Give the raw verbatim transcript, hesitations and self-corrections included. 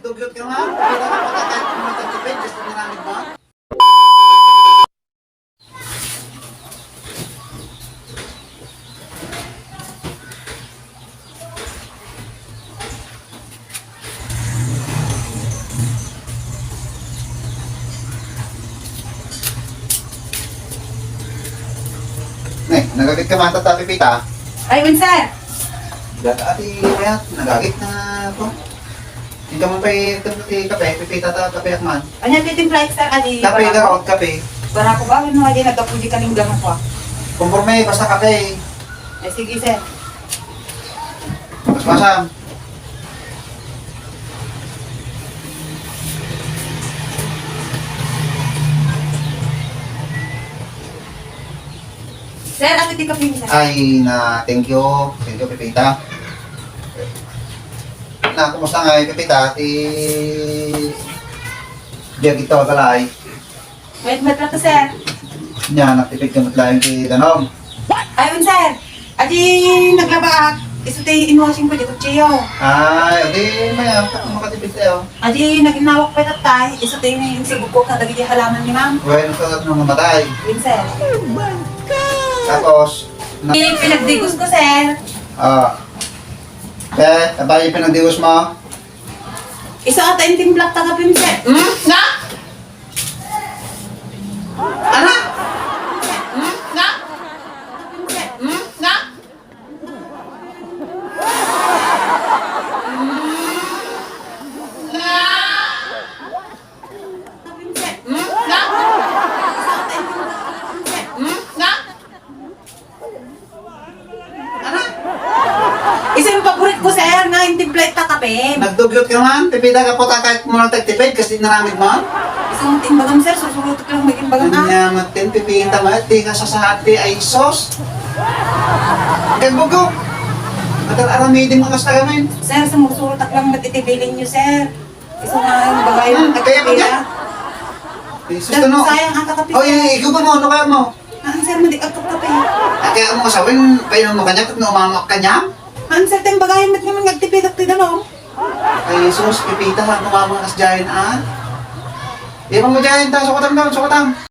Tugyot ka man. Kita ka pa kahit kung matagtipid, gusto ni Ramig mo. Ne, nagagit ka man, tata, Pipita? Ay, wen, sir. Dati, mayat, nagagit na ako. Ikaw man pa'y ti kape, Pipita, ta, kape ak man. Ania ti timpla, sir, adi Kape, barako? Garot, kape. Barako ba? Wenno adi naggapu di kalinggam ako, ah. Konforme, basta kape. Ay, sige, sir. Pasam. Sir, ano ti kape, sir? Ay, na, thank you. Thank you, Pipita. Na, kumusta nga, Pipita? Ti, diya gito, kalay. Wait, met lang, sir. Nia, nagtipid ka met laeng ti danum. Ay, wen, sir. Adi, naglabaak. Isu ti inwashing ko, di kutsilyo. Ay, adi, mayat, makatipid tayo. Adi, naginawak pa tatay. Isu ti insibug ko kadagiti halaman ni ma'am. Wen, sa no mamatay. Wen, sir. Tapos, na- Adi, pinagdigos ko, sir. Ah. Eh, abay, pinagdigos mo? Isu ata intimplak ta kape, sir. Hmm? Na? Ana? Hmm? Na? Hmm? Na? Hmm? Na? Hmm? Na? Hmm? Na? Ana? Isu ti paborit ko, sir, nga intimplak ta kape. Nagdugyot ka man, Pipita, ka puta kahit mo lang tagtipid, kasi naramid mo? Isu ti imbagam, sir, sursurotek lang met ti imbagam, ah. Ania met ti Pipita, met, ti kasasaad ti ay sos. Kagbugo. Atar aramidin mo kasta kami. Sir, sumursurotek lang met iti bilin niyo, sir. Isu nga imbagam, hmm, kaya ba yan? Ay, sus, ano? Sayang ata kape, oy, sir. Ikaw ba mo? Ano kaya mo? Haan, sir, madi agkapkape. Ay, kaya mo kasawin, painom mo kanya, ket no umamak kanya? Haan, sir, ti imbagam met ngamin nga agtipidak ti danum. Ay, sus, Pipita, ha, kumama kas jayen, ah. Iya mo jayen, ta, sukatam daw, sukatam.